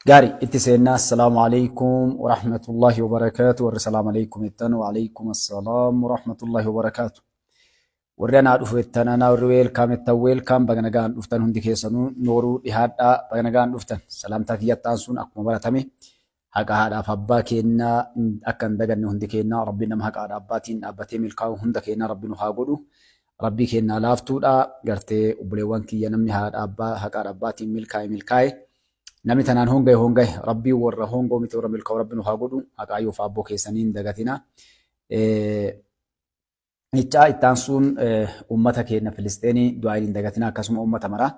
Gaarii itti seennaa. Assalaamu alaikum warahmatullahi wabarakaatu. Warri salaam alaikum jettan waalaikum assalaam warahmatullahi wabarakaatu. Warri anaa dhufu jettan anaa, warri welcome jettan welcome, baga nagaan dhuftan. Hundi keessanuu nooruu dhihaadhaa, baga nagaan dhuftan. Salaamtaa kiyyattaan sun akkuma baratame haqa haadhaaf abbaa kennaa akka hin daganne hundi kennaa. Rabbiin nama haqa haadha abbaatiin dhaabbatee milkaa'u hunda kennaa Rabbi nu haa godhu. Rabbii kennaa laaftuudha. Gartee obboleewwan kiyya, namni haadha abbaa haqa haadha abbaatiin milkaa'e milkaa'e. Namni tanaan hongaye hongaye. Rabbiin warra hongoo miti, warra milkaa'u Rabbi nu haa godhu. Haqa ayyoof abboo keessanii hin dagatina. Ichaa ittaan sun uummata keenya Filisxeenii du'aa hin dagatina, akkasuma uummata maraa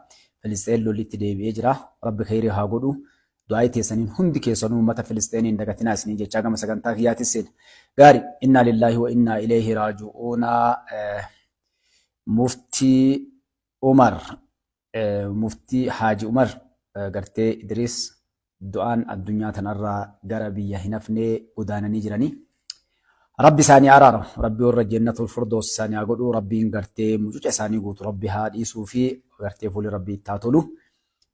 Filisxeen lollitti deebi'ee jira. Rabbi kheyrii haa godhu. Du'aa teessaniin hundi keessanuu uummata Filisxeenii hin dagatinaa isiniin jechaa gama sagantaa kiyyaatis seena. Gaari, innaa lillaahi wa innaa ilayhi raaji'uuna. Muftii Umar, Muftii Haaji Umar gartee Idris du'aan addunyaa tanarraa gara biyya hin hafnee godaananii jiranii. Rabbi isaanii araaramu. Rabbi warra jannatul firdaus isaanii haa godhu. Rabbiin gartee mucuca isaanii guutu Rabbi haa dhiisuu fi gartee fuulli Rabbii itti haa tolu.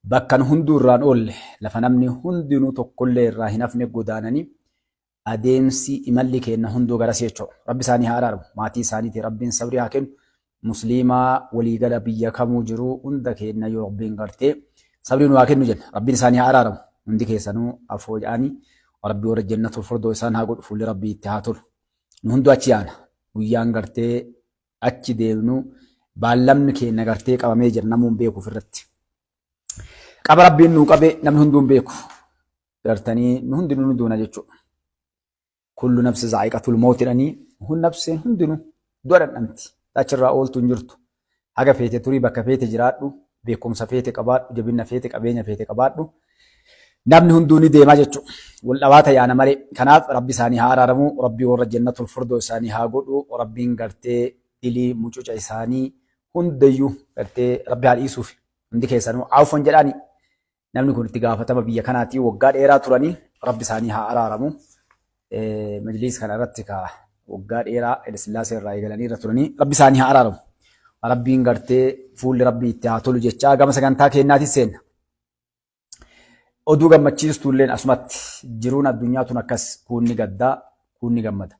Bakka nu hunduu irraan oolle, lafa namni hundinuu tokkollee irraa hin hafne godaananii, adeemsi imalli keenna hunduu garasii jechuudha. Rabbi isaanii haa araaramu. Maatii isaaniitii Rabbiin sabrii haa kennu. Musliimaa waliigala biyya kamuu jiru hunda keenna yoo Rabbiin gartee sabrii nu haa kennu jenna. Rabbiin isaanii haa araaramu. Hundi keessanuu afoo jedhanii Rabbi warra jannatul firdaus isaan haa godhu, fuulli Rabbii itti haa tolu. Nu hunduu achi yaana. Guyyaan gartee achi deemnu baallamni keenya gartee qabamee jira, namuun beeku ofirratti. Qaba Rabbiin nuu qabe namni hunduu hin beeku. Gartanii nu hundinuu nu duuna jechuudha. Kullu nafsi zaa'iqatul mawt jedhanii, hun nafseen hundinuu du'a dhandhamti. Achirraa ooltu hin jirtu. Haga feete turii, bakka feete jiraadhu, beekumsa feete qabaadhu, jabina feete, qabeenya feete qabaadhu. Namni hunduu ni deemaa jechuudha. Wal dhawaa ta'e malee. Kanaaf Rabbi isaanii haa araaramu. Rabbi warra jannatul firdaus isaanii haa godhu. Rabbiin gartee dilii mucuca isaanii hundayyuu gartee Rabbi haa dhiisuuf. Hundi keessanuu afwan jedhaani. Namni kun itti gaafatama biyya kanaatii waggaa dheeraa turanii, Rabbi isaanii haa araaramu. Majliis kana irratti ka waggaa dheeraa Hayilasillaasee irraa eegalanii irra turanii, Rabbi isaanii haa araaramu. Rabbiin gartee fuulli Rabbii itti haa tolu jechaa gama sagantaa keenyaatis seenna. Oduu gammachiistuulleen asumatti, jiruun addunyaa tun akkas, kuunni gaddaa, kuunni gammada.